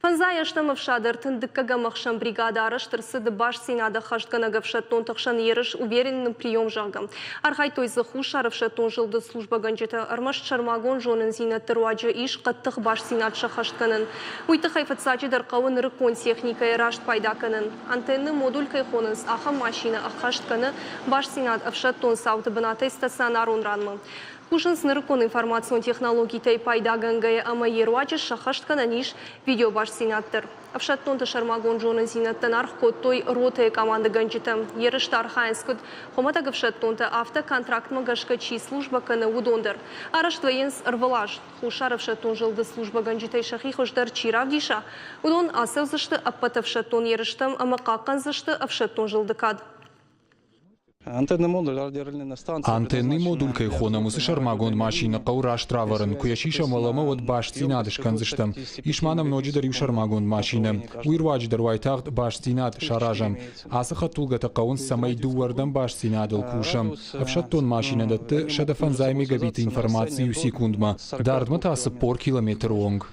Фӕндзай ӕстӕм ӕфсады 32-ӕм ӕхсӕн бригады арӕзт ӕрцыд бастдзинад ӕххӕстгӕнӕг ӕфсӕддонты хсӕн ерыс «Уверенный прием», зӕгъгӕ. Архайдтой дзы Хуссар ӕфсӕддон зылды службӕгӕнджытӕ. Ӕрмӕст сӕрмагонд зонындзинӕдты руаджы ис хъӕддых бастдзинад сӕххӕст кӕнын. Уый тыххӕй фыццаджыдӕр хъӕуы нырыккон техникӕйӕ раст пайда кӕнын. Антенны модуль кӕй хонынц, ахӕм машинӕ ӕххӕст кӕны бастдзинад ӕфсӕддон цауты бынатӕй стационарон ранмӕ. Кусынц нырыккон информацион технологитӕй пайдагӕнгӕйӕ ӕмӕ йе руаджы сӕххӕст кӕнӕн ис видеобастдзинад дӕр. Ӕфсӕддонты сӕрмагонд зонындзинӕдтӕн аргъ кодтой ротӕйы командӕгӕнджытӕ. Ерысты архайынц куыд хуымӕтӕг ӕфсӕддонтӕ, афтӕ контрактмӕ гӕсгӕ чи службӕ кӕны, уыдон дӕр. Арӕзт вӕййынц ӕрвылаз. Хуссар ӕфсӕддон зылды службӕгӕнджытӕй сӕхи хуыздӕр чи равдиса, уыдон ацӕудзысты ӕппӕт ӕфсӕддон ерыстӕм ӕмӕ хъахъхъӕндзысты ӕфсӕддон зылды кад. Антенный модуль кӕй хонӕм, уыцы сӕрмагонд машинӕ хъӕуы раст равӕрын. Куы йӕ сисӕм уӕлӕмӕ, уӕд бастдзинад скӕндзыстӕм. Ис ма нӕм ноджыдӕр иу сӕрмагонд машинӕ. Уый руаджы дӕр уайтагъд бастдзинад саразӕм. Ацы хӕдтулгӕтӕ хъӕуынц, цӕмӕй дыууӕрдӕм бастдзинадыл кусӕм. Ӕфсӕддон машинӕ дӕтты 150 мегабиты информаци иу секундмӕ, дардмӕ та 40 километры онг.